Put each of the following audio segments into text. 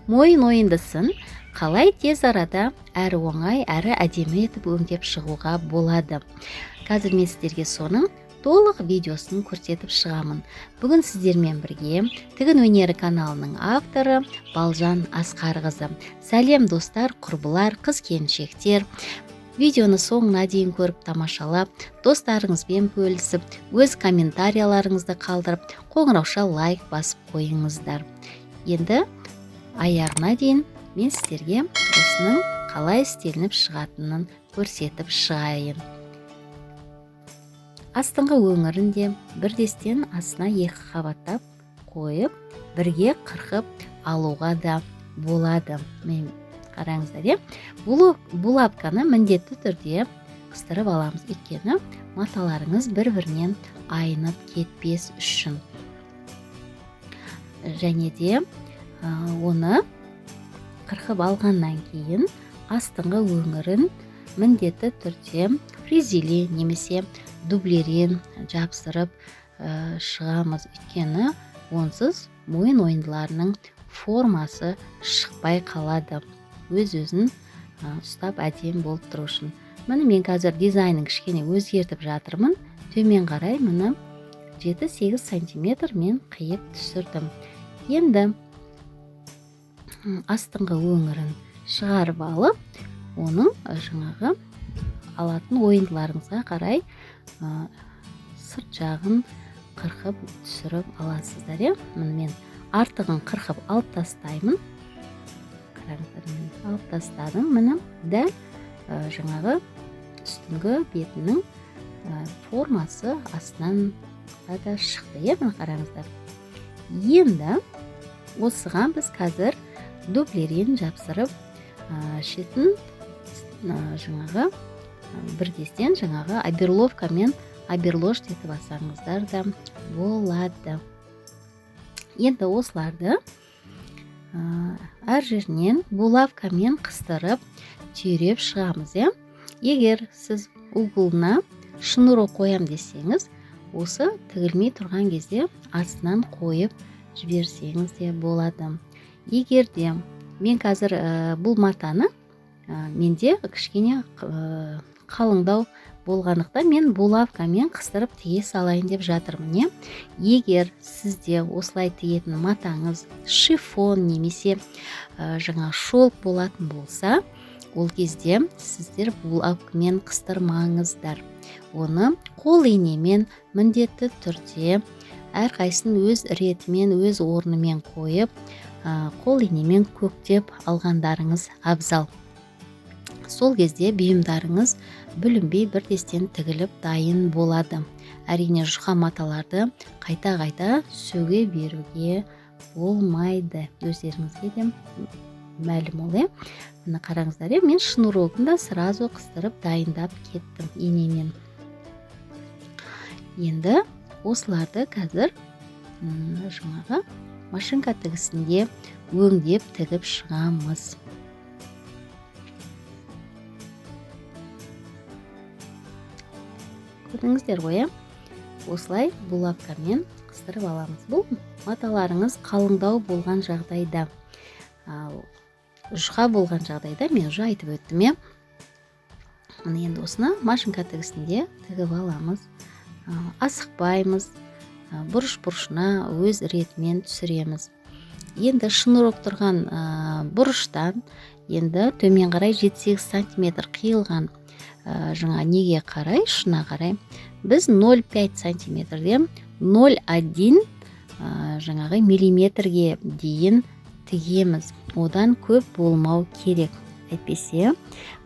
Мойын ойындысын қалай тез арада әрі оңай, әрі әдемі етіп өңдеп шығуға болады. Қазір мен сіздерге соның толық видеосын көрсетіп шығамын. Бүгін сіздермен бірге Тігін өнері каналының авторы Балжан Асқарқызы. Сәлем достар, құрбылар, қыз келіншектер. Видеоны соңына дейін көріп тамашалап, достарыңызбен бөлісіп, өз комментарияларыңызды қалдырып, қоңырауша лайк басып қойыңыздар. Енді аяғына дейін мен сіздерге осының қалай істелініп шығатынын көрсетіп шығайын. Астыңғы өңірін де бірдестен астына екі қабаттап қойып, бірге қырқып алуға да болады. Мен қараңыздар, иә? Булавканы міндетті түрде қыстырып аламыз, өйткені маталарыңыз бір-бірінен айнып кетпес үшін. Және де оны қырқып алғаннан кейін астыңғы өңірін міндетті түрде фрезеле немесе дублерин жапсырып шығамыз, өйткені онсыз мойын ойындыларының формасы шықпай қалады. Өз-өзін ұстап әдемі болып тұру үшін. Міне мен қазір дизайнын кішкене өзгертіп жатырмын. Төмен қарай міне 7-8 сантиметр мен қиып түсірдім. Енді астыңғы өңірін шығарып алып, оның жаңағы алатын ойындыларыңызға қарай сырт жағын қырқып түсіріп аласыздар, иә? Міне мен артығын қырқып алып тастаймын. Қараңыздар, мен алып тастадым. Міне дәл жаңағы үстіңгі бетінің формасы астынан да шықты, иә? Міне қараңыздар. Енді осыған біз қазір дублерин жапсырып, шетін, жаңағы бірдестен жаңағы оберловкамен оберлож етіп алсаңыздар да болады. Енді осыларды әр жерінен булавкамен қыстырып түйреп шығамыз, иә? Егер сіз углына шнурок қоям десеңіз, осы тігілмей тұрған кезде астынан қойып жіберсеңіз де болады. Егер де мен қазір бұл матаны менде кішкене қалыңдау болғандықтан мен булавкамен қыстырып тіге салайын деп жатырмын, иә? Егер сізде осылай тігетін матаңыз шифон немесе жаңа шелк болатын болса, ол кезде сіздер булавкамен қыстырмаңыздар. Оны қол инемен міндетті түрде әрқайсысын өз ретімен, өз орнымен қойып, қол инемен көктеп алғандарыңыз абзал. Сол кезде бұйымдарыңыз бүлінбей бірдестен тігіліп дайын болады. Әрине, жұқа маталарды қайта-қайта сөге беруге болмайды. Өздеріңізге де мәлім ол, иә? Міне қараңыздар, иә? Мен шнурогын да сразу қыстырып дайындап кеттім инемен. Енді осыларды қазір жаңағы машинка тігісінде өңдеп тігіп шығамыз. Көрдіңіздер ғой, иә? Осылай булавкамен қыстырып аламыз. Бұл маталарыңыз қалыңдау болған жағдайда, ал жұқа болған жағдайда мен уже айтып өттім, иә? Міне енді осыны машинка тігісінде тігіп аламыз. Асықпаймыз, бұрыш-бұрышына өз ретімен түсіреміз. Енді шнурок тұрған бұрыштан енді төмен қарай 7-8 сантиметр қиылған, жаңа неге қарай, ұшына қарай біз 0,5 сантиметрден 0,1, жаңағы миллиметрге дейін тігеміз. Одан көп болмау керек. Әйтпесе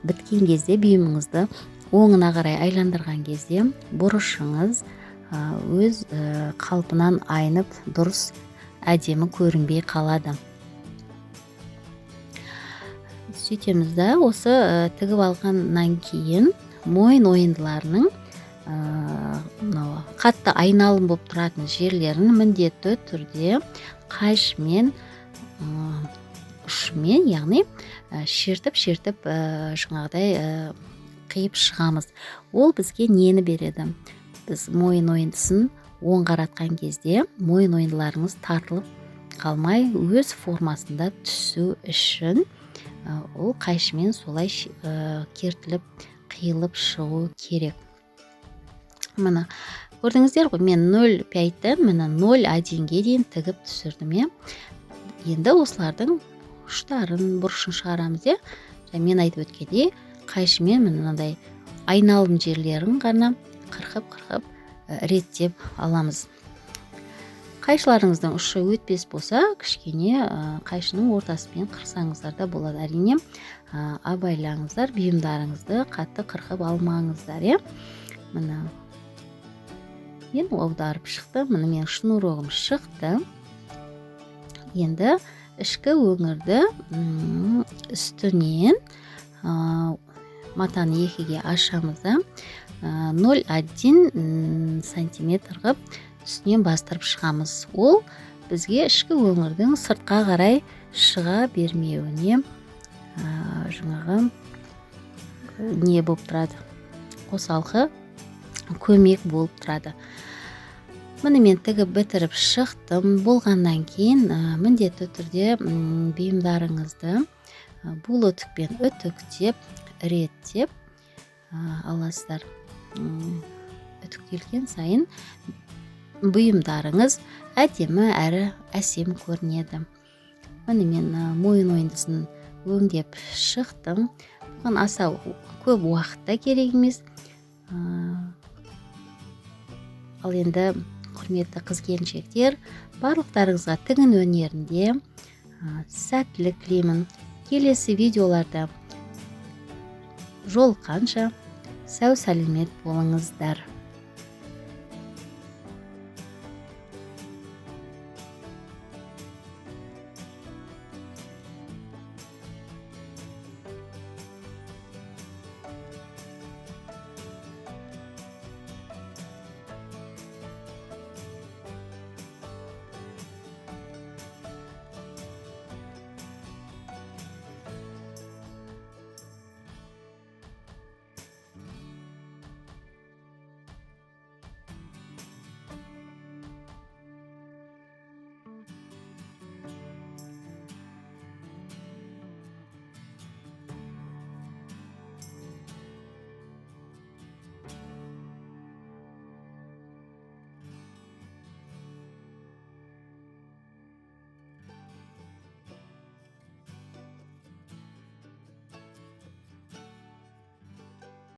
біткен кезде бұйымыңызды оңына қарай айландырған кезде бұрышыңыз өз қалпынан айнып, дұрыс әдемі көрінбей қалады. Сөйтеміз да, осы тігіп алғаннан кейін мойын ойындыларының мынау қатты айналым болып тұратын жерлерін міндетті түрде қайшымен, ұшымен, яғни, шертіп-шертіп, жаңағыдай, қиып шығамыз. Ол бізге нені береді? Біз мойын ойындысын оң қаратқан кезде мойын ойындыларыңыз тартылып Қалмай, өз формасында түсу үшін ол қайшымен солай кертіліп, қиылып шығу керек. Міне, көрдіңіздер ғой, мен 0,5-тен, міне, 0,1-ге дейін тігіп түсірдім, иә. Енді осылардың ұштарын, бұрышын шығарамыз, иә. Және мен айтып өткендей, қайшымен міне мынандай айналым жерлерін ғана қырқып қырқып реттеп аламыз. Қайшыларыңыздың ұшы өтпес болса, кішкене қайшының ортасымен қырсаңыздар да болады. Әрине, абайлаңыздар, бұйымдарыңызды қатты қырқып алмаңыздар, иә. Міне, мен аударып шықтым. Міне, менің шнурогым шықты. Енді ішкі өңірді үстінен матаны екіге ашамыз да, 0,1 сантиметр қылып үстінен бастырып шығамыз. Ол бізге ішкі өңірдің сыртқа қарай шыға бермеуіне жаңағы не болып тұрады, қосалқы көмек болып тұрады. Міне, мен тігіп бітіріп шықтым. Болғаннан кейін міндетті түрде бұйымдарыңызды булы үтікпен үтіктеп, реттеп аласыздар. Үтіктелген сайын бұйымдарыңыз әдемі әрі әсем көрінеді. Міне, мен мойын ойындысын өңдеп шықтым. Бұған аса көп уақыт та керек емес. Ал енді, құрметті қыз келіншектер, барлықтарыңызға тігін өнерінде сәттілік тілеймін. Келесі видеоларда жолыққанша, сау сәлемет болыңыздар.